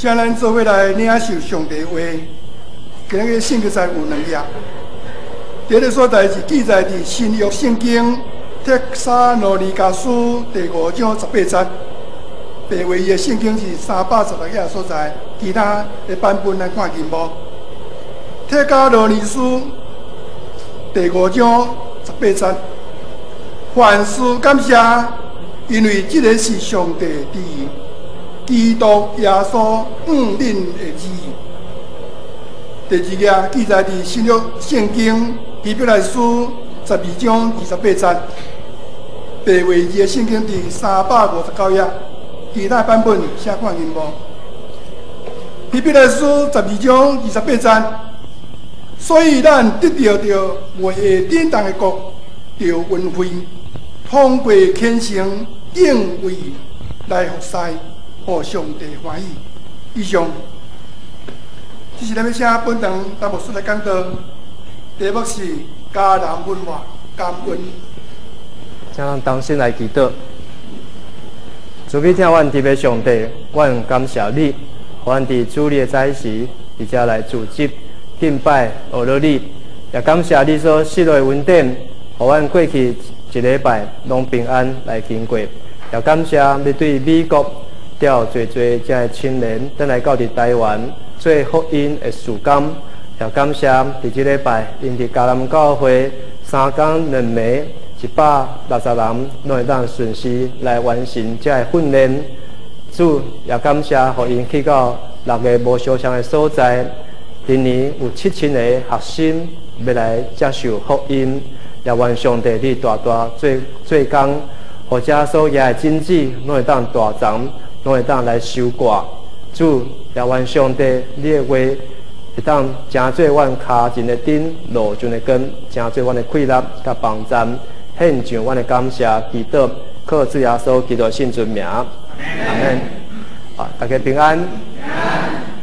請咱做伙來領受上帝話。今日聖經在有兩頁，第一个所在是記載佇新約聖經帖撒羅尼迦書第五章十八節。白話字的聖經是316頁所在，其他的版本咱看銀幕。帖撒羅尼書第五章十八節，凡事感謝，因為這个是上帝佇基督耶穌向恁的旨意。第二頁記載佇新約聖經希伯來書12章28節，白話字的聖經佇359頁，其他版本請看銀幕。希伯來書十二章二十八節，所以咱得著著袂會振動的國，著恩惠，通過虔誠敬畏來服侍，予上帝歡喜。以上，這是咱欲請本堂陳牧師來講道，題目是迦南文化感恩。請咱同心來祈禱。慈悲疼阮的上帝，阮感謝你，予阮佇主日的早時，佇遮來聚集敬拜學了你，也感謝你所賜落的恩典，予阮過去一禮拜攏平安來經過，也感謝你對美國調濟濟遮的青年轉來到佇台灣做福音的事工，也感謝佇這禮拜𪜶佇迦南教會三工兩暝160人攏會當順時來完成這个訓練。主也感謝，予𪜶去到六个無相像的所在。今年有7000个學生欲來接受福音，也願上帝你大大做做工，予遮所野的種子攏會當大長，攏會當來收割。主也願上帝你的話會當成做阮跤前的燈，路上的光，成做阮的氣力佮幫贊，獻上阮的感謝，祈禱，靠主耶穌基督聖尊名，阿們。啊，大家平安。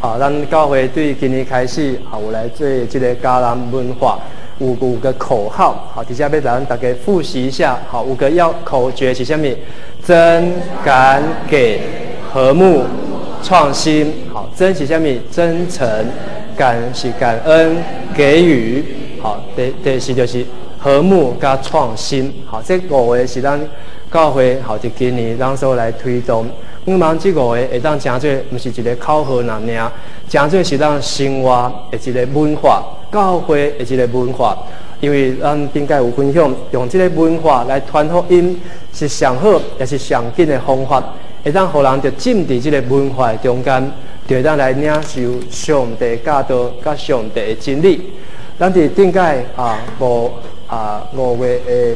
啊，咱教會對今年開始啊，有來做這个迦南文化，有五個口號，好，佇遮欲來咱大家複習一下。好，五個要口訣是啥物？真、敢、給、和睦、創新。好，真是啥物？真誠，感是感恩，給予。好，第四就是和睦佮創新。好，這五個是咱教會好，佇今年咱所來推動。向望這五個會當成做，毋是一个口號爾爾，成做是咱生活的一个文化，教會的一个文化。因為咱頂擺有分享，用這个文化來傳福音是上好，也是上緊的方法，會當予人著浸佇這个文化的中間，就會當來領受上帝教導佮上帝的真理。咱佇頂擺啊5月的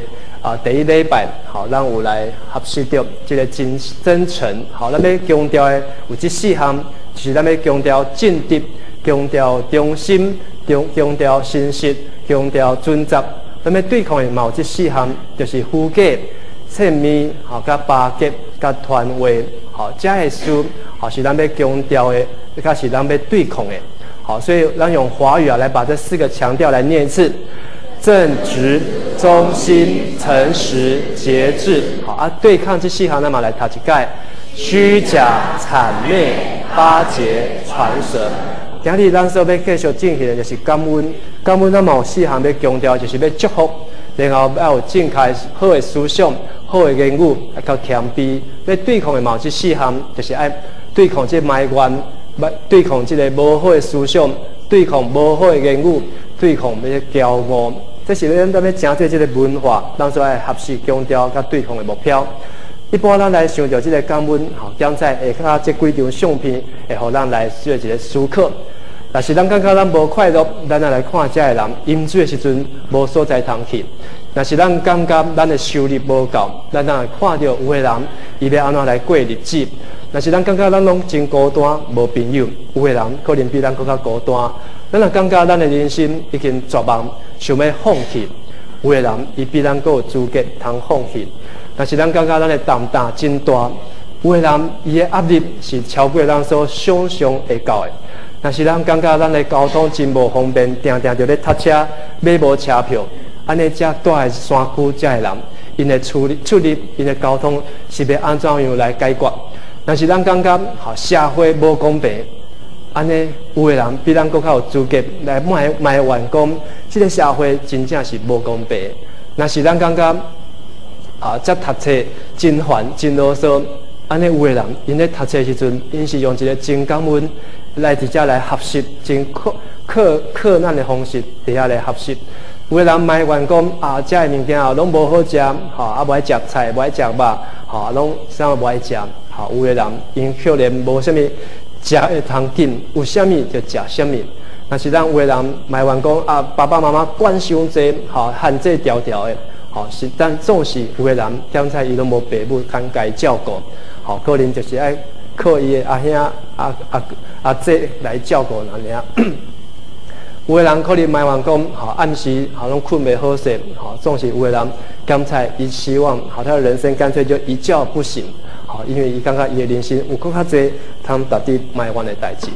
第一禮拜，好，咱有來學習著這个真誠。好，咱欲強調的有這四項，就是咱欲強調正直、強調忠心、強調誠實、強調準則。咱欲對抗的嘛有這四項，就是虛假、諂媚、好，佮巴結、佮傳話。好，這个事，好是咱欲強調的，較是咱欲對抗的。好，所以咱用華語啊來把這四個強調來念一次：正直、忠心、誠實、節制。好啊，對抗這四項，咱嘛來讀一擺：虛假、諂媚、巴結、傳舌。今日咱所欲繼續進行的就是感恩。感恩咱嘛有四項欲強調，就是欲祝福，然後要有正確好的思想、好的言語，啊，佮謙卑。欲對抗的嘛有這四項，就是愛對抗這埋怨，對抗這个無好的思想，對抗無好的言語，對抗欲驕傲。這是咱欲成做這个文化，咱所愛學習強調佮對抗的目標。一般咱來想著這个感恩，吼，剛才下跤這幾張相片，會予咱來做一个思考。若是咱感覺咱無快樂，咱若來看遮个人飲水的時陣無所在通去；若是咱感覺咱的收入無夠，咱若來看著有的人伊欲按怎來過日子；若是咱感覺咱攏真孤單，無朋友，有的人可能比咱閣較孤單。咱若感覺咱的人生已經絕望，想欲放棄，有的人伊比咱閣有資格通放棄。若是咱感覺咱的擔擔真大，有的人伊的壓力是超過咱所想象會到的。若是咱感覺咱的交通真無方便，定定著咧塞車，買無車票，按呢遮住佇山區遮的人，𪜶的處理出入，𪜶的交通是欲按怎樣來解決？若是咱感覺吼社會無公平，按呢有的人比咱閣較有資格來埋怨講，這个社會真正是無公平。若是咱感覺啊，這讀冊真煩真囉嗦，按呢有的人𪜶咧讀冊時陣，𪜶是用一个真感恩來佇遮來學習，真克克克難的方式佇遐來學習。有的人埋怨講啊，遮的物件啊攏無好食，吼啊無愛食菜，無愛食肉，吼攏啥無愛食。吼，有的人𪜶可能無啥物食會通緊，有啥物就食啥物。若是咱有的人埋怨講啊，爸爸媽媽管傷濟，吼限制條條的，吼是，但總是有的人點菜伊攏無爸母通共伊照顧，吼可能就是愛靠伊的阿兄、阿阿阿姐來照顧爾爾。有的人可能埋怨講，吼暗時吼攏睏袂好勢，吼總是有的人感覺伊希望，吼他的人生乾脆就一覺不醒，吼因為伊感覺伊的人生有閣較濟通值得埋怨的代誌。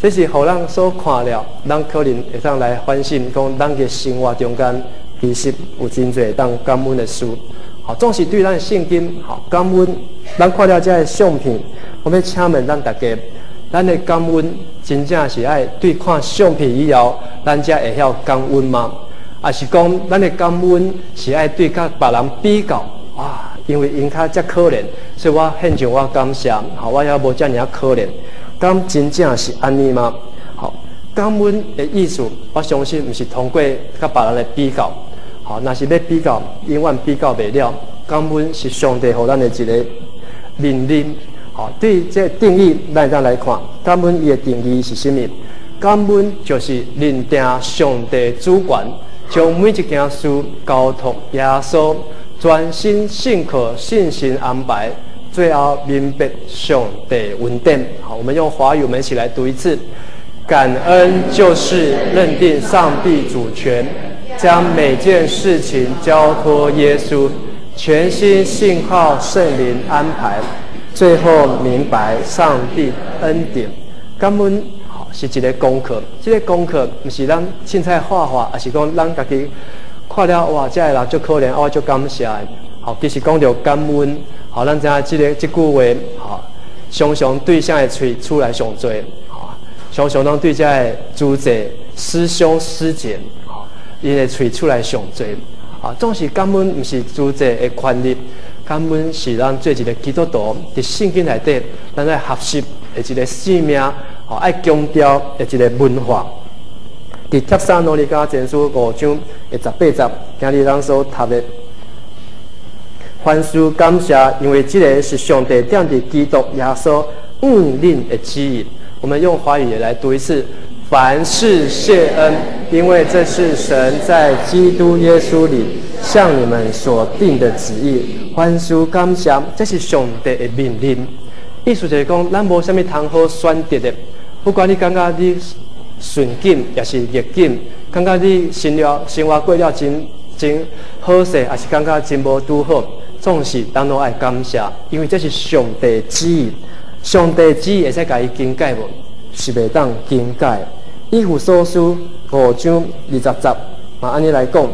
這是予咱所看了，咱可能會當來反省，講咱的生活中間其實有真濟會當感恩的事。吼，總是對咱的聖經，吼感恩。咱看了這个相片，我欲請問咱大家，咱的感恩真正是愛對看相片以後，咱才會曉感恩嗎？抑是講咱的感恩是愛對佮別人比較啊？因為𪜶較遮可憐，所以我獻上我感謝，吼，我猶無遮爾可憐。敢真正是按呢嗎？吼，感恩的意思，我相信毋是通過佮別人來比較。吼，若是欲比較，永遠比較袂了。感恩是上帝予咱的一个命令。吼，對這个定義，咱會當來看，感恩伊的定義是啥物？感恩就是認定上帝主權，將每一件事交託耶穌，專心信靠信心安排。最後明白上帝恩典。好，我們用華語，我們一起來讀一次。感恩就是認定上帝主權，將每件事情交託耶穌，全心信靠聖靈安排，最後明白上帝恩典。感恩吼是一个功課，這个功課毋是咱凊彩畫畫，抑是講咱家己看了哇，這个人足可憐，我足感謝的。好，其實講著感恩，好，咱知影這个這句話，吼，常常對誰的喙出來上濟，吼，常常攏對這个主者師兄師姐，吼，𪜶的喙出來上濟，啊，總是感恩，毋是主者的權利，感恩是咱做一个基督徒佇聖經內底，咱愛學習的一个生命，吼，愛強調的一个文化。佇帖撒羅尼迦前書五章的十八節，今日咱所讀的。凡事感謝，因為這个是上帝踮佇基督耶穌向恁的旨意。我們用華語也來讀一次：凡事謝恩，因為這是神在基督耶穌裡向你們所定的旨意。凡事感謝，這是上帝的命令。意思就是講，咱無啥物通好選擇的。不管你感覺你順境，抑是逆境，感覺你生活過了真真好勢，抑是感覺真無拄好。總是咱攏愛感謝，因為這是上帝旨意。上帝旨意會使共伊更改無？是袂當更改。以弗所書五章二十節，嘛按呢來講：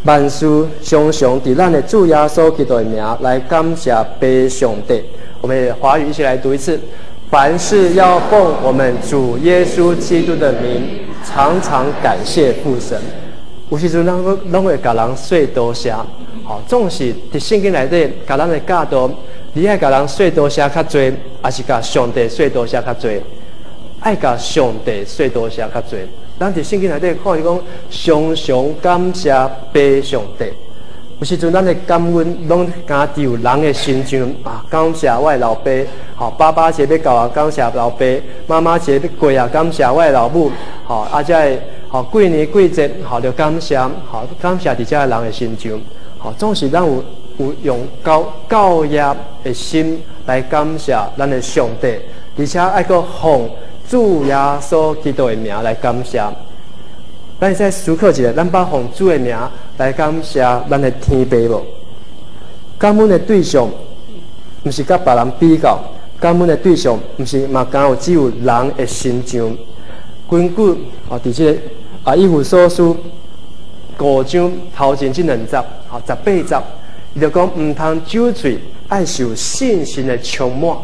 萬事常常佇咱的主耶穌基督的名來感謝父上帝。我們華語一起來讀一次：凡事要奉我們主耶穌基督的名，常常感謝父神。有時陣咱攏會共人說多謝。吼，總是佇聖經內底，共咱的教導，你愛共人說多謝較濟，抑是共上帝說多謝較濟？愛共上帝說多謝較濟。咱佇聖經內底看伊講，常常感謝父上帝。有時陣咱的感恩攏敢只有人的身上啊，感謝我的老爸，吼，爸爸節欲到啊，感謝老爸；媽媽節欲過啊，感謝我的老母，吼，啊，這个吼過年過節，吼，就感謝，吼，感謝佇這个人的身上。吼，總是咱有用高教業的心來感謝咱的上帝，而且愛閣奉主耶穌基督的名來感謝。咱會使思考一下，咱捌奉主的名來感謝咱的天父無？感恩的對象，毋是佮別人比較，感恩的對象，毋是嘛，敢有只有人的身上。根據啊，佇這个啊，以弗所書五章頭前這兩節，吼十八節，伊就講毋通酒醉，愛受信心的充滿。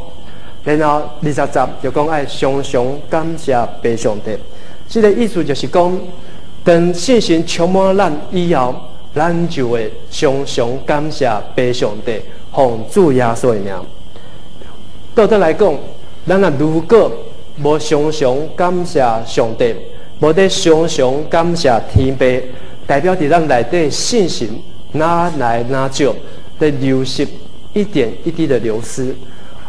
然後20節就講愛常常感謝父上帝。這個意思就是講，當信心充滿咱以後，咱就會常常感謝父上帝，奉主耶穌的名。倒轉來講，咱若如果無常常感謝上帝，無咧常常感謝天父，代表佇咱內底信心哪來哪少，咧流失，一點一滴的流失。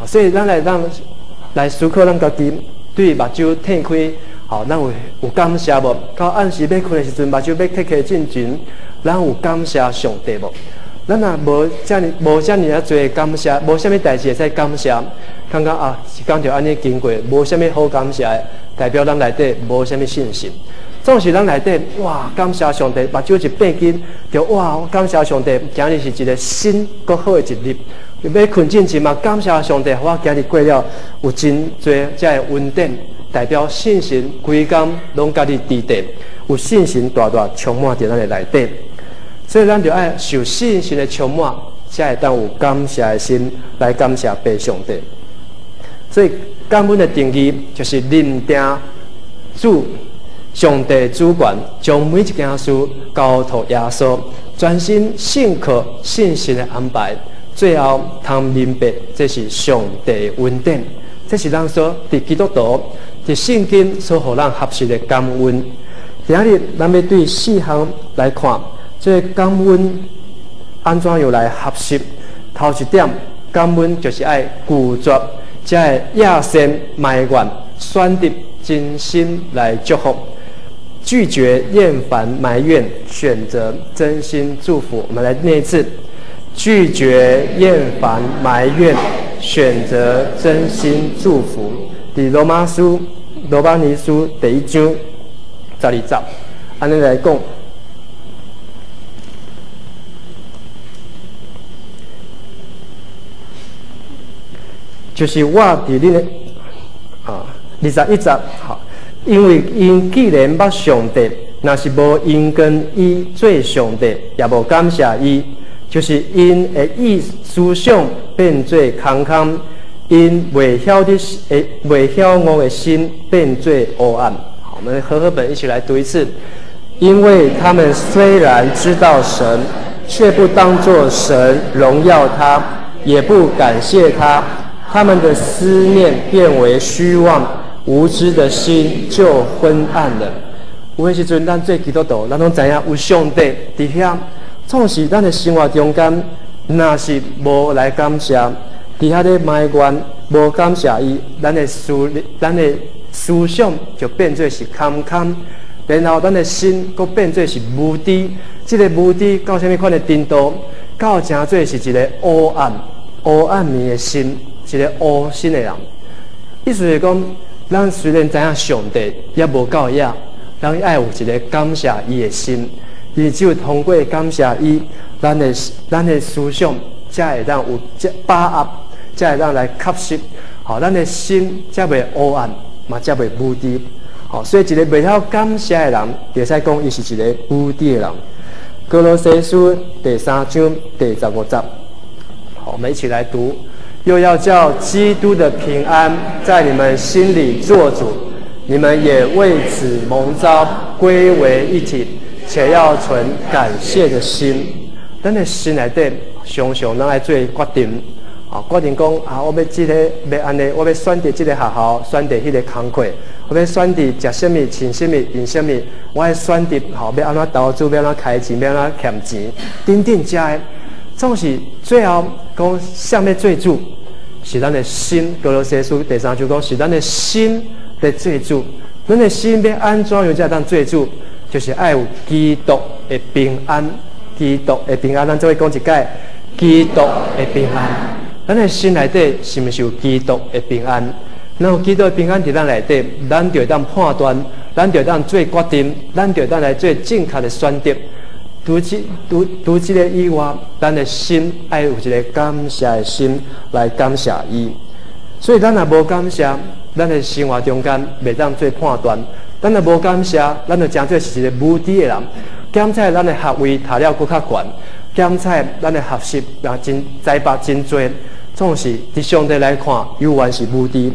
所以咱來咱來思考咱家己對目睭撐開，吼，咱有感謝無？到暗時欲睏的時陣，目睭欲啟開進前，咱有感謝上帝無？咱若無遮爾仔濟感謝，無啥物代誌會使感謝，感覺啊，時間就按呢經過，無啥物好感謝的，代表咱內底無啥物信心。總是咱內底哇，感謝上帝，目睭一閉緊，就哇，感謝上帝，今日是一個新閣好的一日。欲睏進前嘛，感謝上帝，我今日過了有真濟遮个恩典，代表信心規工攏佮你佇底，有信心大大充滿佇咱的內底。所以咱就愛受信心的充滿，才會當有感謝的心來感謝父上帝。所以感恩的定義就是認定主上帝主權，將每一件事交託耶穌，專心信靠信心的安排，最後通明白這是上帝的恩典，這是咱所佇基督徒佇聖經所予咱學習的感恩。今日咱欲對四項來看。這個感恩按怎樣來學習？頭一點，感恩就是愛拒絕這个厭善埋怨，選擇真心來祝福，拒絕厭煩埋怨，選擇真心祝福。我們來念一次：拒絕厭煩埋怨，選擇真心祝福。佇羅馬書、羅馬尼書第一章12節，按呢來講。就是我佇恁的啊，21節，好，因為𪜶既然捌上帝，若是無榮光伊做上帝，也無感謝伊，就是𪜶的意思想變做空空，𪜶未曉悟的心變做烏暗。好，我們和合本一起來讀一次。因為他們雖然知道神，卻不當作神榮耀他，也不感謝他。他們的思念變為虛妄，無知的心就昏暗了。有的時陣，咱做基督徒，咱攏知影有上帝佇遐，總是咱的生活中間，若是無來感謝，佇遐咧埋怨，無感謝伊，咱的思想就變做是空空，然後咱的心閣變做是無知。這個無知到啥物款的程度？到成做是一個烏暗、烏暗暝的心。一個烏心的人，意思是講，咱雖然知影上帝猶無夠遐，咱愛有一個感謝伊的心，因為只有通過感謝伊，咱的思想才會當有這把握，才會當來吸收，吼，咱的心才袂烏暗，嘛才袂無知。吼，所以一個袂曉感謝的人，會使講伊是一個無知的人。歌羅西書第三章第15節，好，我們一起來讀。又要叫基督的平安在你們心裡作主，你們也為此蒙召歸為一體，且要存感謝的心。咱的心內底常常咱愛做決定，啊，決定講啊，我欲這个欲按呢，我欲選擇這个學校，選擇彼个工課，我欲選擇食啥物、穿啥物、用啥物，我愛選擇吼，欲按怎投資，欲按怎開錢，欲按怎儉錢，等等遮个，總是最後講啥物做主，是咱的心。歌羅西書第三章講是咱的心咧做主，咱的心欲按怎樣才當做主，就是愛有基督的平安，基督的平安。咱做伙講一擺，基督的平安。咱的心內底是毋是有基督的平安？咱有基督的平安佇咱內底，咱就會當判斷，咱就會當做決定，咱就會當來做正確的選擇。除這个以外，咱的心愛有一個感謝的心來感謝伊。所以咱若無感謝，咱的生活中間袂當做判斷。咱若無感謝，咱就成做是一個無知的人。兼且咱的學位讀了閣較懸，檢採咱的學習，也真才拔真濟，總是佇上帝來看，猶原是無知。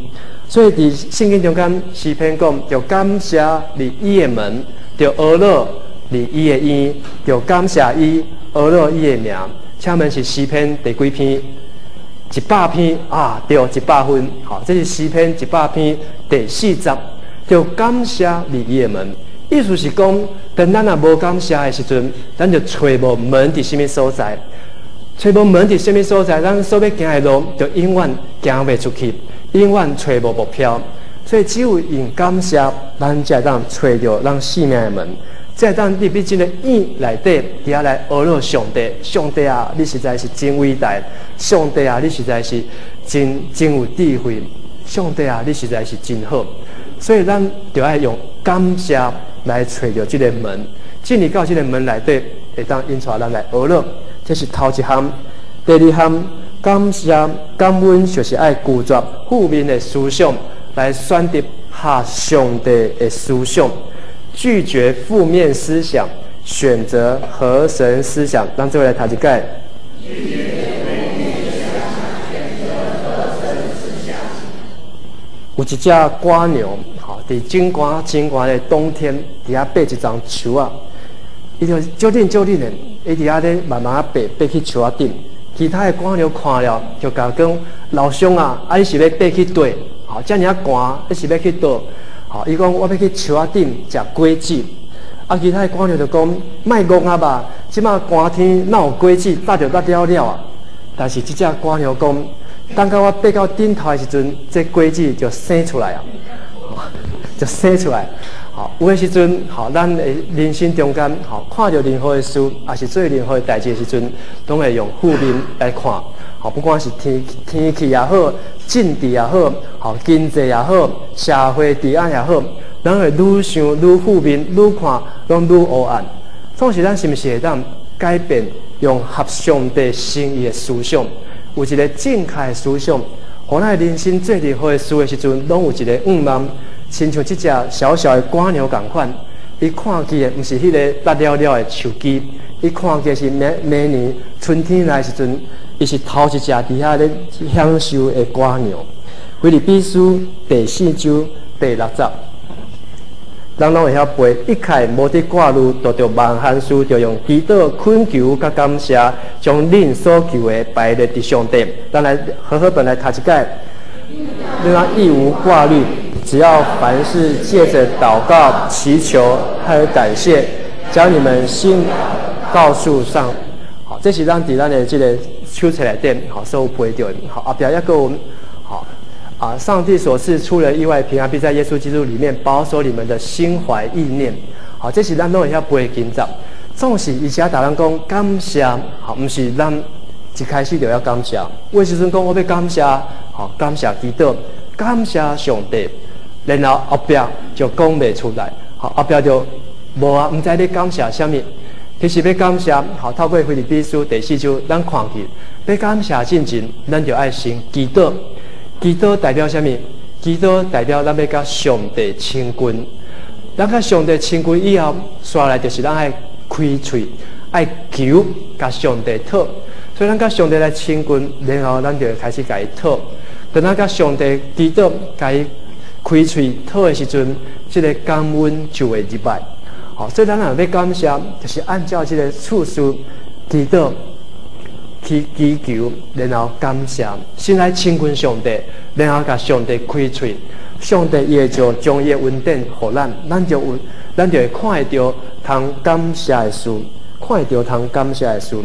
所以佇聖經中間詩篇講，著感謝入伊的門，著呵咾入伊的院，著感謝伊，呵咾伊的名。請問是詩篇第幾篇？100篇啊，對，100分。好，這是詩篇100篇第四節，著感謝入伊的門。意思是講，當咱若無感謝的時陣，咱就揣無門佇啥物所在，揣無門佇啥物所在，咱所欲行的路就永遠行袂出去，永遠揣無目標。所以只有用感謝，咱才會當揣著咱生命的門，才會當入去這个院內底，佇遐來呵咾上帝。上帝啊，你實在是真偉大！上帝啊，你實在是真真有智慧！上帝啊，你實在是真好！所以咱就愛用感謝來揣著這个門，進入到這个門內底，會當引帶咱來呵咾。這是頭一項。第二項，感謝感恩就是愛拒絕負面的思想，來選擇合上帝的思想，拒絕負面思想，選擇合神思想。咱做伙來讀一擺。拒絕負面思想，選擇合神思想。有一隻蝸牛，吼，佇真寒真寒的冬天，佇遐爬一叢樹仔，伊就足忍足忍的，伊佇遐咧慢慢仔爬，爬去樹仔頂。其他的蝸牛看了，就共講：老兄啊，啊你是欲爬去佗？吼，遮爾仔寒，你是欲去佗？吼，伊講我欲去樹仔頂食果子。啊，其他的蝸牛就講：莫戇啊吧，這馬寒天哪有果子，焦就焦了了啊。但是這隻蝸牛講：等到我爬到頂頭的時陣，這果子就生出來啊，就生出來。吼，有的時陣，吼，咱的人生中間，吼，看著任何的事，抑是做任何的代誌的時陣，攏會用負面來看。吼，不管是天天氣也好，政治也好，吼，經濟也好，社會治安也好，咱會愈想愈負面，愈看攏愈烏暗。總是咱是毋是會當改變，用合上帝心意的思想，有一个正確的思想，予咱的人生做任何的事的時陣，攏有一个願望。親像這隻小小的蝸牛仝款，伊看見的毋是彼个焦了了的樹枝，伊看見是明明年春天來的時陣，伊是頭一隻佇遐咧享受的蝸牛。腓立比書第四章第六節，人攏會曉背，一概無得掛慮，著著萬項事，著用祈禱、懇求佮感謝，將恁所求的擺列佇上帝。咱來和合本來讀一擺，恁當一無掛慮。只要凡事借着禱告、祈求還有感謝，將你們心告訴上。好，這是咱佇咱的這个手冊內底，好，所有背著的。好，後壁猶閣有，好啊，上帝所賜出人意外平安，必在耶穌基督裡面保守你們的心懷意念。好，這是咱攏會曉背的經節。總是伊遮逐人講感謝，好，毋是咱一開始就要感謝。有的時陣講我欲感謝，好，感謝祈禱，感謝上帝。然後後壁就講袂出來，好，後壁就無啊，毋知咧感謝啥物。其實欲感謝，好，透過腓立比書第四章，咱看見欲感謝進前，咱就愛先祈禱。祈禱代表啥物？祈禱代表咱欲佮上帝親近。咱佮上帝親近以後，紲來就是咱愛開喙，愛求，共上帝討。所以咱佮上帝來親近，然後咱就會開始共伊討。當咱佮上帝祈禱，共伊開喙討的時陣，這个感恩就會入來。好，所以咱若欲感謝，就是按照這个次序祈禱、去祈求，然後感謝，先來親近上帝，然後共上帝開喙，上帝伊會就將伊的恩典予咱，咱就有，咱就會看會著通感謝的事，看會著通感謝的事。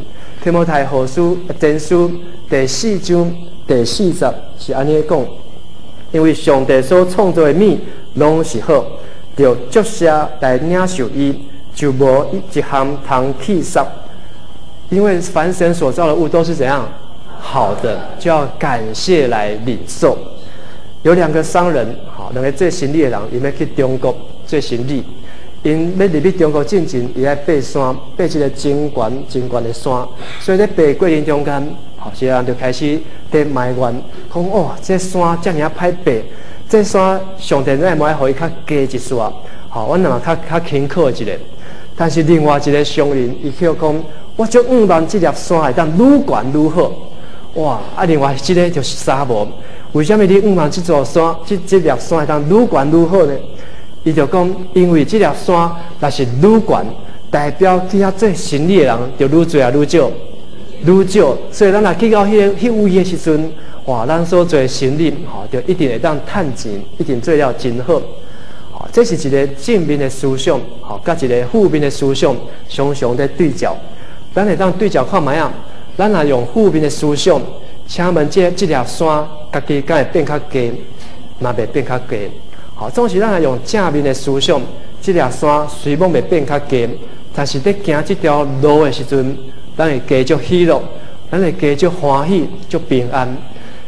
提摩太後書前書第四章第四節是按呢講。因為上帝所創造的物攏是好，著祝謝來領受伊，就無一項通棄殺。因為凡神所造的物都是怎樣好的，就要感謝來領受。有兩個商人，好，兩个做生意的人，𪜶欲去中國做生意。𪜶欲入去中國進前，伊愛爬山，爬一个真懸真懸的山。所以咧爬過程中間，好，這人就開始佇埋怨，講哦，這山遮爾仔歹爬，這山上帝哪會無愛予伊較低一絲？好，阮若嘛較較輕巧一下。但是另外一个商人，伊卻講，我足向望這粒山會當愈懸愈好。哇！啊，另外這個就是沙漠。為啥物你向望這座山，這粒山會當愈懸愈好呢？伊就講，因為這粒山若是愈懸，代表去遐做生理的人就愈濟啊愈少，愈少。所以咱若去到彼位的時陣，哇！咱所做的生理吼，就一定會當趁錢，一定做了真好。吼，這是一個正面的思想，吼，佮一個負面的思想，常常咧對照。咱會當對照看覓仔？咱若用負面的思想，請問這粒山，家己敢會變較低？嘛袂變較低。吼，總是咱若用正面的思想，這粒山雖罔袂變較低，但是咧行這條路的時陣，咱會加足喜樂，咱會加足歡喜、足平安。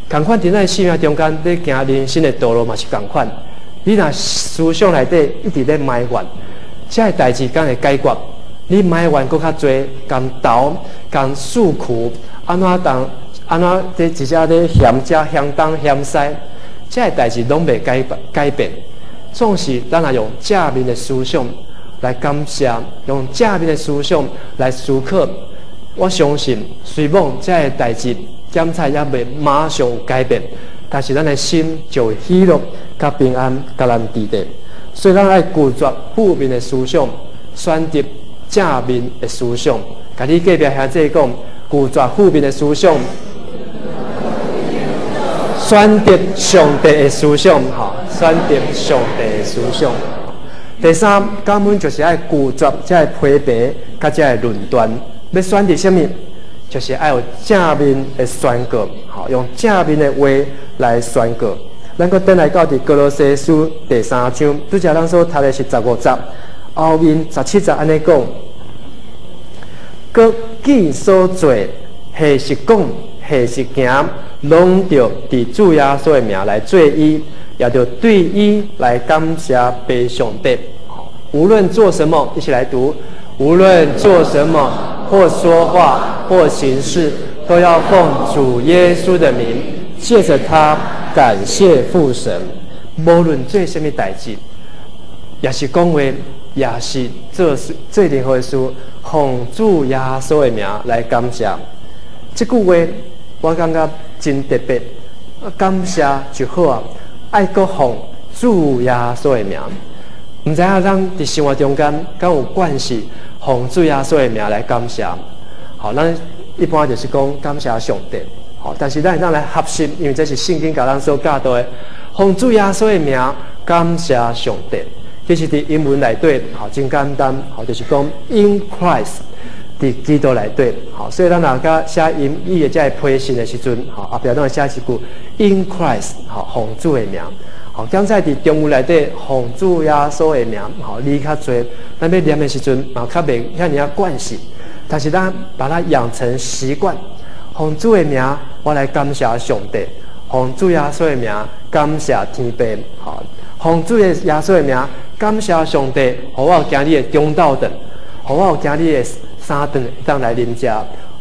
仝款佇咱生命中間，咧行人生的道路嘛是仝款。你若思想內底一直咧埋怨，這个代誌敢會解決？你埋怨閣較濟，共投、共訴苦，按怎當按怎佇一直咧嫌這嫌東嫌西，這个代誌攏袂改變。總是咱若用正面的思想來感謝，用正面的思想來思考，我相信雖罔這个代誌檢查猶未馬上有改變，但是咱的心就會喜樂、佮平安、佮咱佇咧。所以咱愛拒絕負面的思想，選擇正面的思想。共你隔壁兄弟講，拒絕負面的思想，選擇上帝的思想，吼，選擇上帝的思想。第三，感恩就是愛拒絕這個批評，佮這個論斷。欲選擇啥物？就是愛有正面的宣告，吼，用正面的話來宣告。咱閣轉來到佇歌羅西書第三章，拄才咱所讀的是15節，後面17節按呢講：閣既所做，或是講，或是行，攏著佇主耶穌的名來做伊，也著對伊來感謝父上帝。無論做什麼，一起來讀：無論做什麼，或說話，或行事，都要奉主耶穌的名，借着他感謝父神。無論做啥物代誌，也是講話，也是做事做任何事，奉主耶穌的名來感謝。這句話我感覺真特別，感謝就好啊，愛閣奉主耶穌的名。毋知影咱佇生活中間敢有慣勢奉主耶穌的名來感謝？好，咱一般就是講感謝上帝。好，但是咱會當來學習，因為這是聖經共咱所教導的，奉主耶穌的名感謝上帝。其實佇英文內底，好，真簡單，好，就是講 In Christ，佇基督內底，好，所以咱若佮寫英語的這個批信的時陣，好，後壁攏會寫一句 In Christ，好，奉主的名。好，剛才佇中文內底奉主耶穌的名，好，字較濟，咱欲念的時陣嘛較袂遐爾仔慣勢，但是咱把它養成習慣，奉主的名，我來感謝上帝；奉主耶穌的名，感謝天父。好，奉主耶穌的名，感謝上帝，予我有今日的中晝頓，予我有今日的三頓會當來啉食。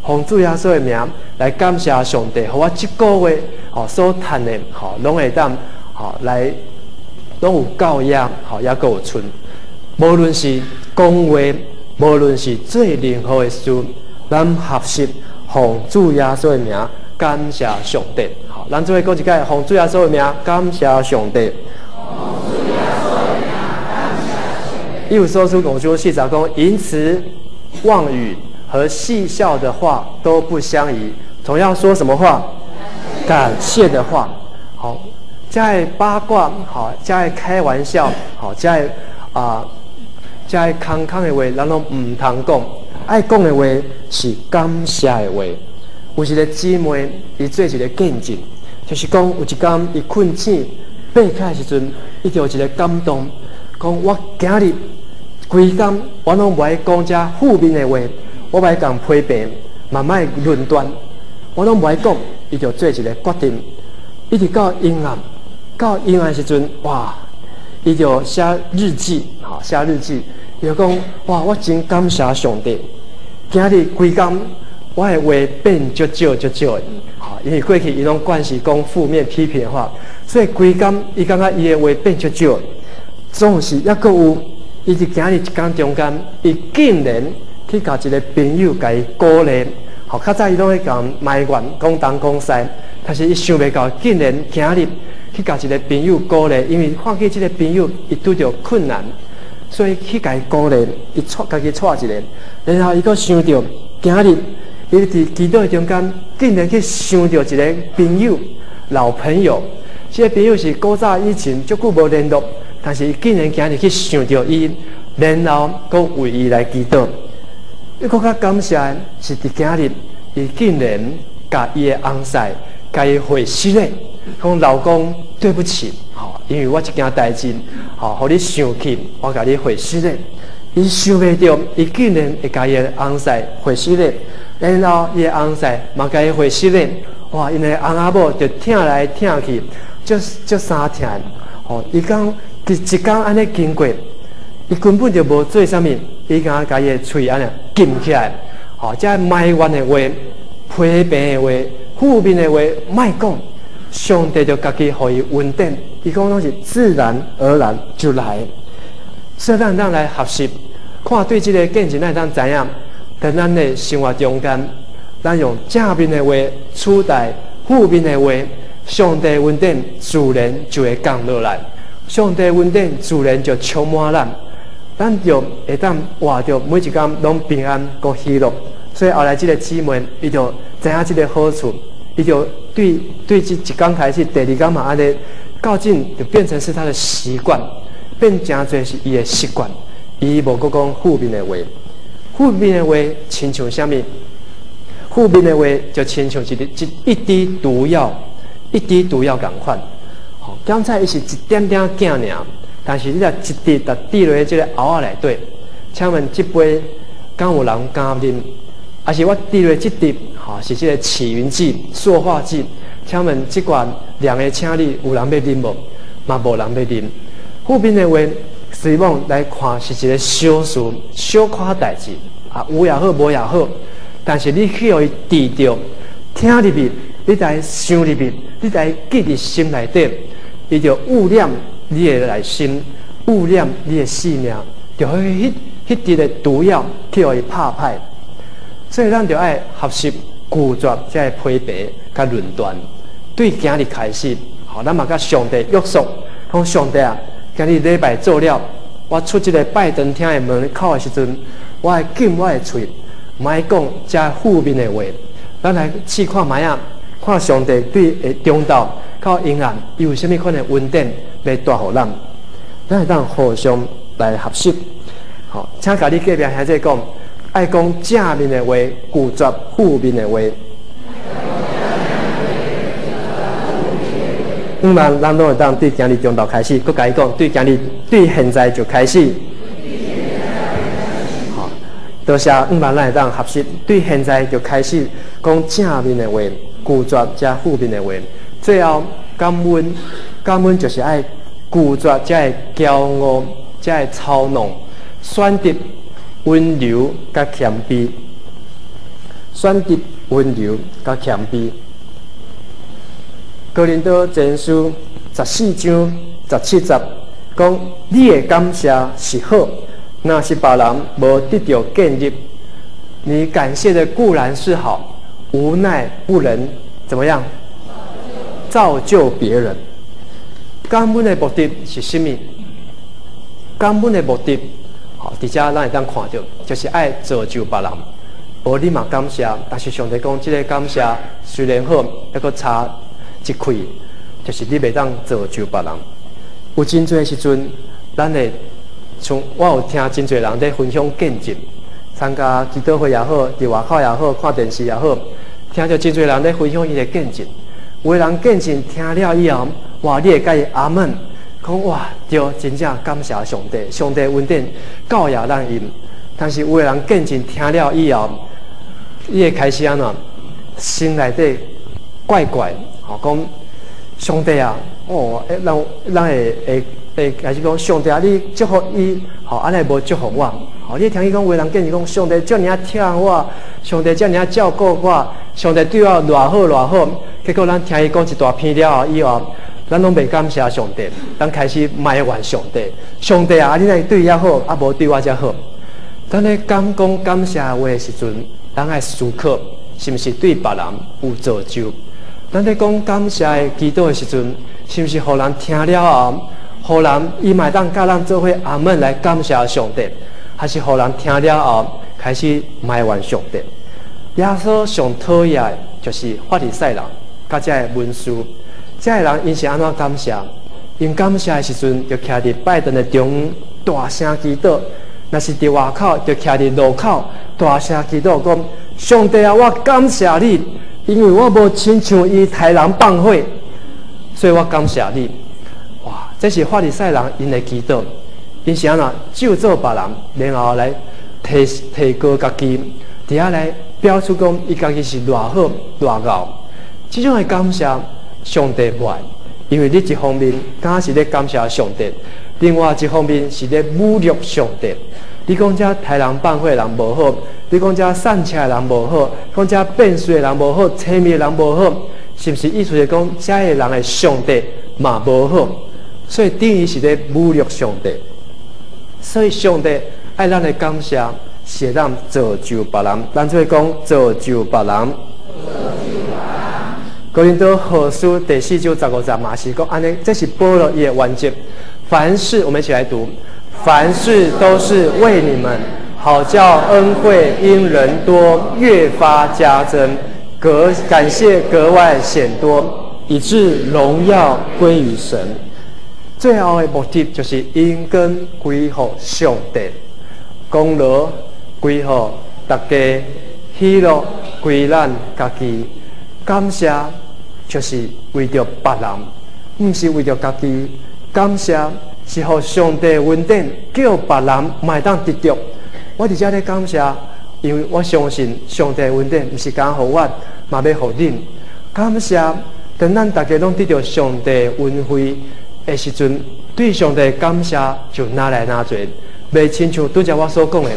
奉主耶穌的名來感謝上帝，予我這個月吼所趁的吼，攏會當吼來攏有夠額，吼猶閣有賰。無論是講話，無論是做任何的事，咱學習奉主耶穌的名感謝上帝。好，咱做伙講一擺，奉主耶穌的名感謝上帝。以弗所書5章4節講，淫詞妄語和戲笑的話都不相宜。總要說什麼話？感謝的話。好，這个八卦，好，這个開玩笑，好，這个啊，這个空空的話，咱攏毋通講。愛講的話是感謝的話。有一個姊妹，伊做一個見證，就是講有一工伊困醒爬起來時陣，伊就有一個感動，講我今日規工我攏無愛講這負面的話，我無愛共批評，嘛莫論斷，我攏無愛講。伊就做一個決定，一直到陰暗，到陰暗時陣，哇！伊就寫日記，吼，寫日記，伊就講，哇！我真感謝上帝，今日規工我的話變足少足少的，吼，因為過去伊攏慣勢講負面批評的話，所以規工伊感覺伊的話變足少，總是猶閣有，伊佇今日一工中間，伊竟然去共一个朋友共伊鼓勵。吼，較早伊攏會共埋怨講東講西，但是伊想袂到，竟然今日去共一個朋友鼓勵，因為看見這個朋友伊拄著困難，所以去共伊鼓勵，伊帶家己帶一个，然後伊閣想著今日伊佇祈禱中間，竟然去想著一个朋友，老朋友，這个朋友是古早以前足久無聯絡，但是伊竟然今日去想著伊，然後閣為伊來祈禱。伊閣較感謝的是佇今日，伊竟然共伊的翁婿，共伊回失禮，講老公對不起，吼，因為我這件代誌，吼，予你生氣，我共你回失禮。伊想袂著，伊竟然會共伊的翁婿回失禮，然後伊的翁婿嘛共伊回失禮，哇！𪜶的翁仔某就疼來疼去，足足相疼。吼，伊講佇一工按呢經過，伊根本就無做啥物，伊敢共伊的喙按呢禁起來，吼，這埋怨的話、批評的話、負面的話，莫講，上帝就家己予伊恩典，伊講攏是自然而然就來。所以咱當來學習，看對這个見證，咱會當知影，佇咱的生活中間，咱用正面的話取代負面的話，上帝恩典自然就會降落來，上帝恩典自然就充滿咱，咱就會當活著每一工攏平安閣喜樂。所以後來這个姊妹，伊就知影這个好處，伊就對對這一工開始，第二工嘛按呢，到盡就變成是他的習慣。變誠濟是伊的習慣，伊無閣講負面的話，負面的話親像啥物？負面的話就親像一滴一滴毒藥，一滴毒藥仝款。吼，剛才伊是一點點鏡爾，但是你若一滴就滴落這个甌仔內底，請問這杯敢有人敢啉？抑是我滴落這滴，吼，是這个起雲劑、塑化劑？請問這罐涼的請你有人欲啉無？嘛無人欲啉。負面的話，雖罔來看是一个小事、小可代誌啊，有也好，無也好。但是你去予伊治著、聽入去，你來想入去，你來記佇心內底，伊就污染你的內心，污染你的性命，就會彼彼滴的毒藥去予伊拍歹。所以咱就愛學習拒絕這个批評佮論斷。對今日開始，吼，咱嘛佮上帝約束，講上帝啊！今日禮拜做了，我出這个拜堂廳的門口的時陣，我會禁我的喙，莫講這負面的話。咱來試看覓仔，看上帝對下中晝到陰暗，伊有啥物款的恩典欲帶予咱，咱會當互相來學習。好，請共你隔壁兄弟講，愛講正面的話，拒絕負面的話。向望咱攏會當對今日中晝開始，閣共伊講，對今日對現在就開始。好，多謝向望咱會當學習，對現在就開始講正面的話，拒絕這負面的話。最後感恩，感恩就是愛拒絕這个驕傲、這个操弄，選擇溫柔佮謙卑，選擇溫柔佮謙卑。哥林多前書14章17節講：你的感謝是好，若是別人無得著建立，你感謝的固然是好，無奈不能怎麼樣造就別人。感恩的目的是啥物？感恩的目的，吼，佇遮咱會當看著，就是愛造就別人。無你嘛感謝，但是上帝講，這个感謝雖然好，猶閣差一塊，就是你袂當造就別人。有真濟時陣，咱會像我有聽真濟人咧分享見證，參加祈禱會也好，佇外口也好，看電視也好，聽著真濟人咧分享伊的見證。有的人見證聽了以後，哇！你會共伊阿門，講哇，對，真正感謝上帝，上帝恩典教掖咱𪜶。但是有的人見證聽了以後，伊會開始按怎，心內底怪怪。吼，講上帝啊，哦，咱咱會會會開始講上帝啊，你祝福伊，吼，按呢無祝福我。吼，你聽伊講有的人見證講上帝遮爾疼我，上帝遮爾照顧我，上帝對我偌好偌好。結果咱聽伊講一大篇了後以後，咱攏袂感謝上帝，咱開始埋怨上帝。上帝啊，你若對伊遐好，啊無對我遮好。咱咧講講感謝話的時陣，咱愛思考是毋是對別人有造就？咱咧講感謝的祈禱的時陣，是毋是予人聽了後，予人伊嘛會當佮咱做伙阿門來感謝上帝，還是予人聽了後開始埋怨上帝？耶穌上討厭的就是法利賽人，佮這个文士，這个人𪜶是按怎感謝？𪜶感謝的時陣，就徛佇拜壇的中央，大聲祈禱；若是佇外口，就徛佇路口，大聲祈禱，講：上帝啊，我感謝你，因為我無親像伊刣人放火，所以我感謝你。哇！這是法利賽人𪜶的祈禱，𪜶是按怎咒詛別人，然後來提提高家己，佇遐來表出講伊家己是偌好偌𠢕。這種的感謝，上帝無愛，因為你一方面敢是咧感謝上帝，另外一方面是咧侮辱上帝。你講這刣人放火的人無好，你講這散赤的人無好，講這變術的人無好，痴迷的人無好，是毋是意思是講這个人的上帝嘛無好？所以等於是咧侮辱上帝。所以上帝愛咱的感謝是會當造就別人，咱做伙講造就別人。哥林多後書第四章十五節嘛是講按呢，這是保羅伊的原則。凡事，我們一起來讀，凡事都是為你們，好叫恩惠因人多越發加增，格感謝格外顯多，以致榮耀歸於神。最後的目的就是榮光歸予上帝，功勞歸予大家，喜樂歸咱家己。感謝就是為著別人，毋是為著家己。感謝是予上帝恩典，叫別人嘛會當得著。我佇遮咧感謝，因為我相信上帝恩典，毋是干予我，嘛欲予恁。感謝，當咱大家攏得著上帝恩惠的時陣，對上帝感謝就愈來愈濟，袂親像拄才我所講的。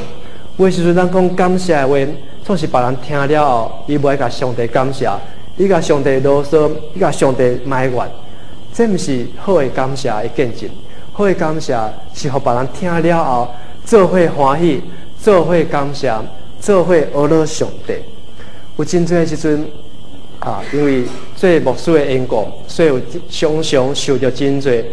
有的時陣咱講感謝的話，總是別人聽了後，伊無愛共上帝感謝，伊共上帝囉嗦，伊共上帝埋怨，這毋是好的感謝的見證。好的感謝是予別人聽了後，做伙歡喜，做伙感謝，做伙阿羅上帝。有真濟時陣啊，因為做牧師的緣故，所以有常常受著真濟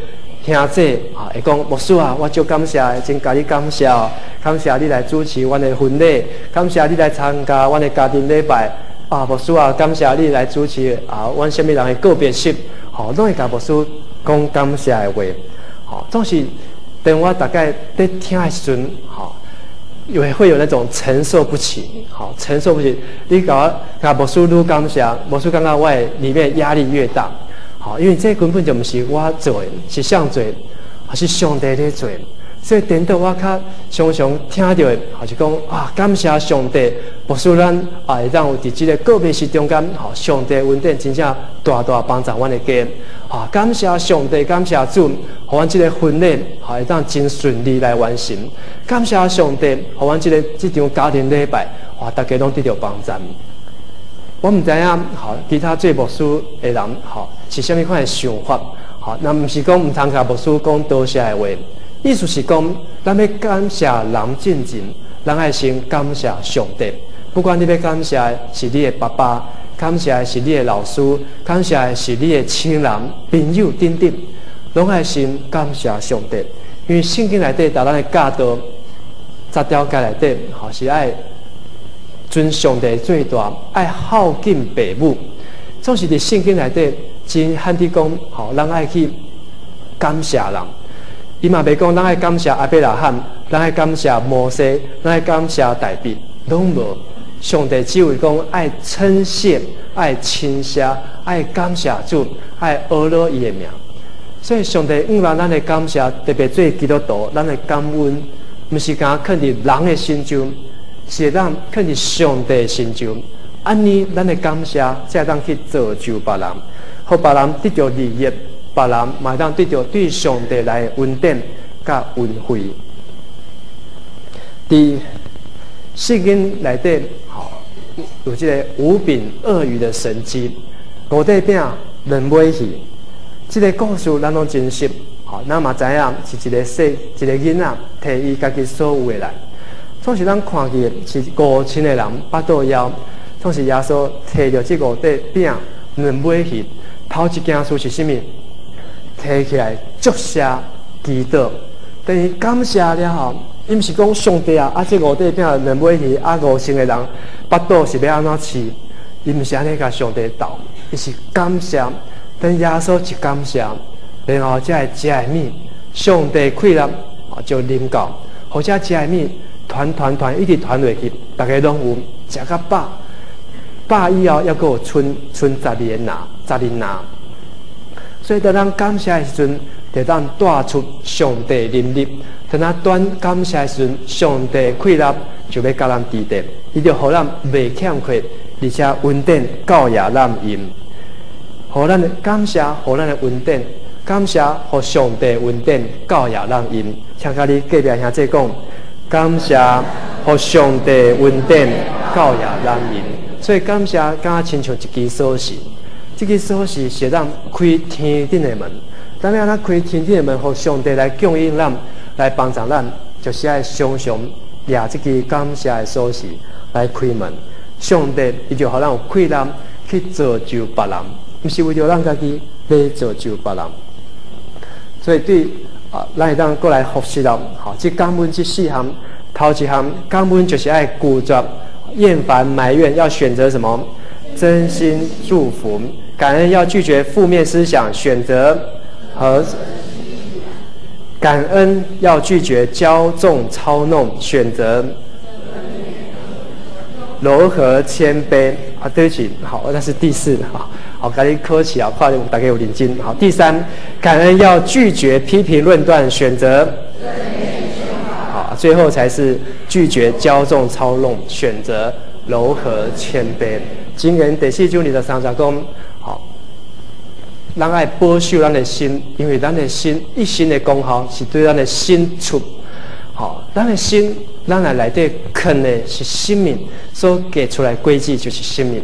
兄弟啊，會講牧師啊，我足感謝，真共你感謝，感謝你來主持阮的婚禮，感謝你來參加阮的家庭禮拜啊，牧師啊，感謝你來主持啊，阮啥物人的告別式，吼，攏會共牧師講感謝的話，吼，總是當我大概佇聽的時陣，吼，也會有那種承受不起，吼，承受不起。你共我共牧師愈感謝，牧師感覺我的裡面壓力越大，吼，因為這根本就毋是我做的，是誰做？是上帝咧做。所以顛倒我較常常聽著的，就是講啊，感謝上帝，牧師咱啊會當有佇這個告別式中間，吼，上帝恩典真正大大幫助阮的家。啊，感謝上帝，感謝主，予阮這個婚禮，吼會當真順利來完成。感謝上帝，予阮這個這場家庭禮拜，哇，大家攏得著幫助。我毋知影，吼，其他做牧師的人，吼，是啥物款的想法？吼，若毋是講毋通共牧師講多謝的話，意思是講，咱欲感謝人進前，咱愛先感謝上帝。不管你欲感謝的是你的爸爸，感謝的是你的老師，感謝的是你的親人、朋友等等，攏愛先感謝上帝。因為聖經內底予咱的教導，十條誡內底，吼是愛尊上帝最大，愛孝敬父母。總是佇聖經內底真罕佇講，吼，咱愛去感謝人。伊嘛袂講咱愛感謝亞伯拉罕，咱愛感謝摩西，咱愛感謝大衛，攏無。上帝只會講愛稱謝、愛稱謝、愛感謝主、愛阿羅伊的名。所以上帝向望咱的感謝，特別做基督徒，咱的感恩，毋是干囥佇人的身上，是會當囥佇上帝身上。按呢，咱的感謝才會當去造就別人，予別人得著利益，別人嘛會當得著對上帝來的恩典佮恩惠。佇聖經內底，吼有這個五餅二魚的神蹟，五塊餅兩尾魚，這個故事咱攏真熟，吼，咱嘛知影是一個細一個囡仔提伊家己所有的來。總是咱看見的是5000个人腹肚枵，總是耶穌提著這五塊餅、兩尾魚，頭一件事是啥物？提起來祝謝祈禱，等伊感謝了後，伊毋是講上帝啊，啊這五塊餅、兩尾魚，啊5000个人腹肚是欲按怎飼？伊毋是按呢共上帝鬥，伊是感謝。等耶穌一感謝，然後才會食的物，上帝氣力就臨到，予這食的物傳傳傳一直傳落去，逐家攏有食較飽，飽以後猶閣有賰賰十二个籃，十二籃。所以當咱感謝的時陣，就當帶出上帝能力；當咱端感謝的時陣，上帝氣力就欲佮咱佇咧，伊就予咱袂欠缺，而且恩典夠予咱用。予咱的感謝，予咱的恩典，感謝予上帝恩典夠予咱用。請佮你隔壁兄弟講，感謝予上帝恩典夠予咱用。所以感謝敢親像一支鎖匙，這支鎖匙是當開天頂的門。咱欲按怎開天頂的門，予上帝來供應咱，來幫助咱，就是愛常常掠這支感謝的鎖匙來開門。上帝伊就予咱有氣力去造就別人，毋是為著咱家己，欲造就別人。所以對啊，咱會當閣來複習咯。好，這感恩這四項，頭一項感恩就是愛拒絕厭煩埋怨，要選擇什麼？真心祝福。感恩要拒絕負面思想，選擇和感恩要拒絕驕縱操弄，選擇柔和謙卑。啊，對不起，好，那是第四，好，好，共你考試啊，看大家有認真。好，第三，感恩要拒絕批評論斷，選擇好，最後才是拒絕驕縱操弄，選擇柔和謙卑。箴言第四章23節講，好，咱愛保守咱的心，因為咱的心一生的功效是對咱的心出。好，咱的心，咱的內底囥的是生命，所結出來果子就是生命。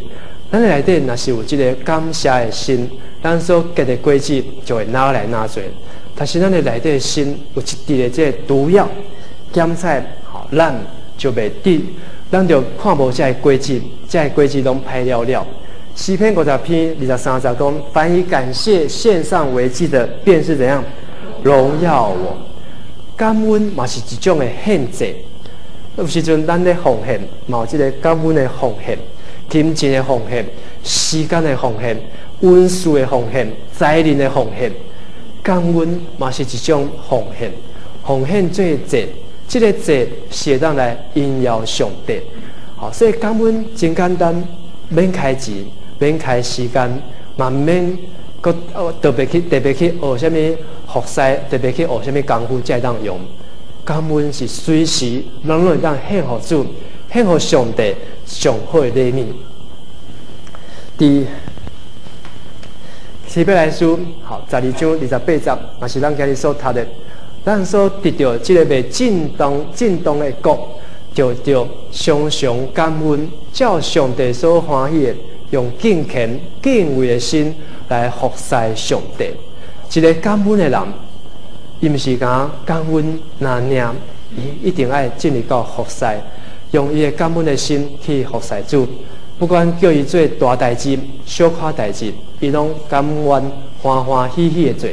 咱的內底若是有這个感謝的心，咱所結的果子就會愈來愈濟。但是咱的內底心有一滴的這个毒藥，檢採，好，咱就袂得，咱就看無這个果子，這个果子攏歹了了。詩篇50篇23節講：凡以感謝獻上為祭的，便是怎樣榮耀我。感恩嘛是一種的獻祭。有時陣咱咧奉獻，嘛有這个感恩的奉獻、金錢的奉獻、時間的奉獻、恩賜的奉獻、才能的奉獻。感恩嘛是一種奉獻，奉獻做祭，這个祭是會當來榮耀上帝。好，所以感恩真簡單，免開錢，免開時間，嘛免閣特別去學啥物服侍，特別去學啥物功夫才會當用。感恩是隨時攏會當獻予主，獻予上帝上好的禮物。佇希伯來書好12章28節，嘛是咱今日所讀的。咱所得著這个袂震動、震動的國，就著常常感恩，照上帝所歡喜的，用敬虔、敬畏的心來服侍上帝。一个感恩的人，伊毋是講感恩那爾，伊一定愛進入到服侍，用伊的感恩的心去服侍主。不管叫伊做大代誌、小可代誌，伊攏甘願歡歡喜喜的做。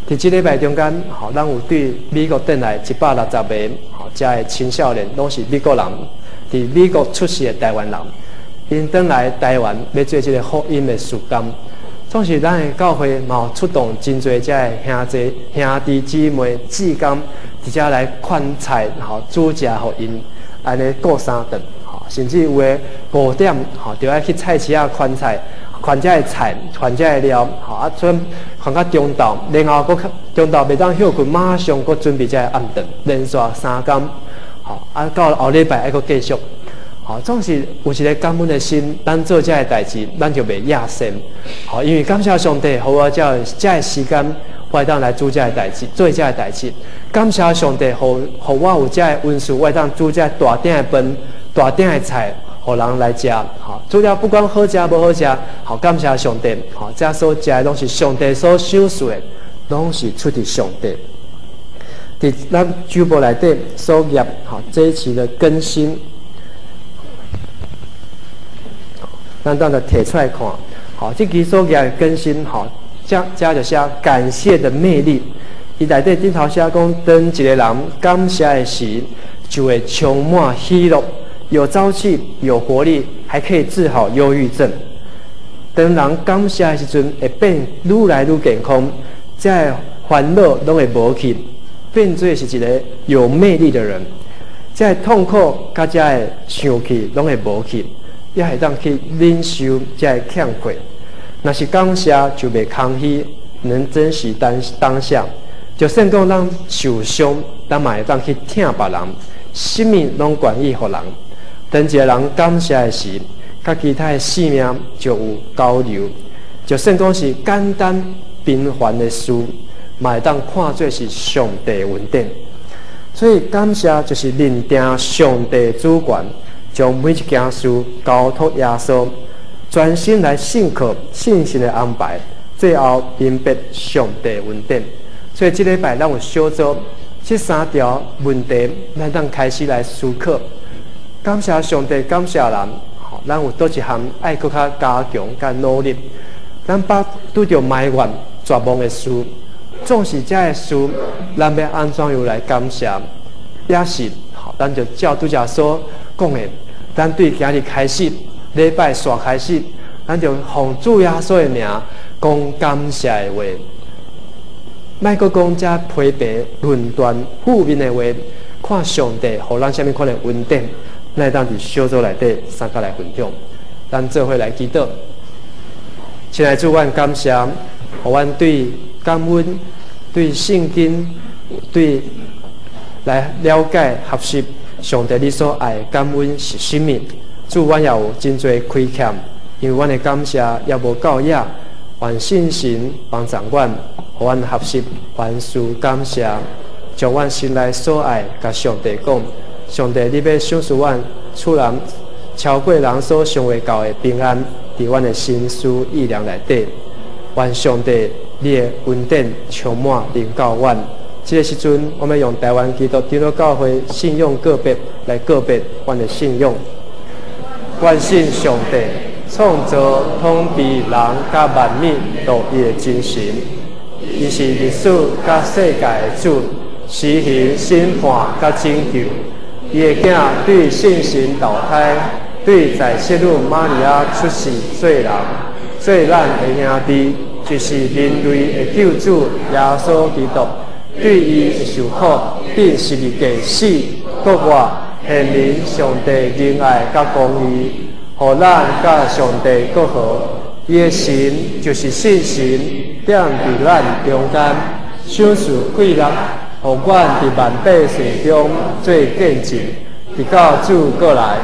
佇這禮拜中間，吼，咱有對美國轉來160個，吼，遮的青少年攏是美國人，佇美國出世的台灣人，𪜶轉來台灣欲做這个福音的事工。總是咱的教會嘛有出動真濟遮的兄弟、兄弟姊妹、志工，佇遮來款菜，吼，煮食予𪜶，按呢顧三頓，吼，甚至有的5點，吼，就愛去菜市仔款菜，款遮的菜，款遮的料，吼，啊，準款到中晝，然後閣中晝袂當歇睏，馬上閣準備遮的暗頓，連續3工，吼，啊，到後禮拜還閣繼續。好，總是有一个感恩的心，咱做這个代誌，咱就袂厭世。好，因為感謝上帝，予我這個時間，我會當來做這个代誌，做這个代誌。感謝上帝，予我有這个恩賜，我會當煮這大鼎的飯、大鼎的菜，予人來食。好，煮了不管好食無好食，好感謝上帝。好，這所食的攏是上帝所賞賜的，攏是出佇上帝。佇咱周報內底所頁吼，這一期的更新，咱當就提出來看。好，這期所頁的更新，吼，這這就寫感謝的魅力。伊內底頂頭寫講，當一個人感謝的時，就會充滿喜樂，有朝氣，有活力，還可以治好憂鬱症。當人感謝的時陣，會變愈來愈健康，這个煩惱攏會無去，變做是一個有魅力的人。這个痛苦佮這个生氣攏會無去，也會當去忍受這个欠缺。若是感謝，就袂空虛，能珍惜當當下。就算講咱受傷，咱嘛會當去疼別人，啥物攏願意予人。當一個人感謝的時，佮其他的生命就有交流。就算講是簡單平凡的事，嘛會當看做是上帝恩典。所以感謝就是認定上帝主權，將每一件事交託耶穌，專心來信靠信心的安排，最後明白上帝恩典。所以這禮拜咱有小組這三條問題，咱當開始來思考。感謝上帝，感謝人，咱有佗一項愛閣較加強、佮努力。咱把拄著埋怨、絕望的事，總是這个事，咱欲按怎樣來感謝？也是，咱就照拄才所講的，咱對今日開始，禮拜紲開始，咱就奉主耶穌的名講感謝的話。莫閣講這批評、論斷、負面的話，看上帝予咱啥物款的恩典，咱會當佇小組內底相共來分享。咱做伙來祈禱，親愛主，阮感謝，予阮對感恩、對聖經、對來了解、學習上帝你所愛的感恩是啥物。主，阮也有真濟虧欠，因為阮的感謝猶無夠額。願聖神幫助阮，予阮學習凡事感謝，將阮心內所愛共上帝講。上帝，你欲賞賜阮，賜人超過人所想會到的平安，佇阮的心思意念內底。願上帝，你的恩典充滿臨到阮。這个時陣，我們用台灣基督長老教會信仰告白來告白阮的信仰。阮信上帝，創造統治人佮萬物獨一的真神，伊是歷史佮世界的主，施行審判佮拯救。伊的囝對聖神投胎，對在聖女瑪利亞出世做人，做咱的兄弟，就是人類的救主耶穌基督。對伊的受苦，釘十字架死，復活，顯明上帝仁愛佮公義，予咱佮上帝閣和。伊的神就是聖神，踮佇咱中間，賞賜貴力，予阮佇萬百姓中做見證，直到主閣來。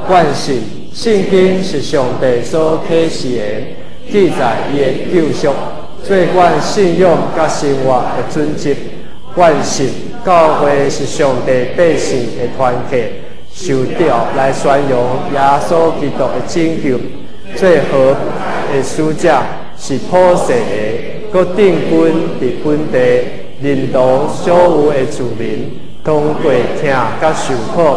阮信聖經是上帝所啟示的，記載伊的救贖，做阮信仰佮生活的準則。阮信教會是上帝百姓的團體，受召來宣揚耶穌基督的拯救。做和的使者是普世的，閣定根佇本地，認同所有的子民，通過疼佮受苦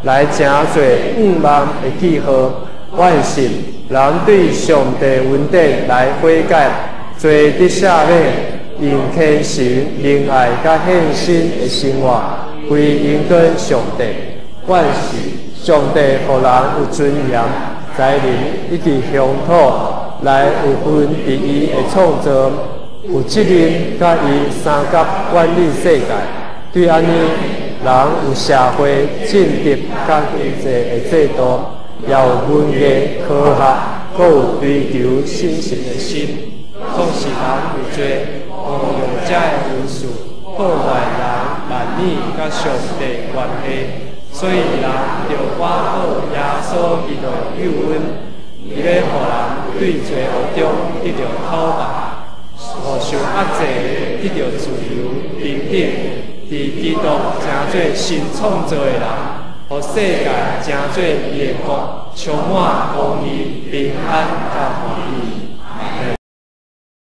來成做向望的記號。阮信人對上帝恩典來悔改，罪得赦免，用虔誠、仁愛佮獻身的生活，歸榮給上帝。阮信上帝予人有尊嚴、才能以及鄉土來有份佇伊的創造，有責任佮伊相佮管理世界。對按呢，人有社會、政治佮經濟的制度，也有文藝、科學，閣有追求信心的心。總是人有罪，誤用這个恩賜，破壞人萬物佮上帝關係，所以人著倚靠耶穌基督的救恩，伊欲予人對罪惡中得著討罷，予受壓制的得著自由平等，佇基督成做新創造的人，予世界成做伊的國，充滿公義、平安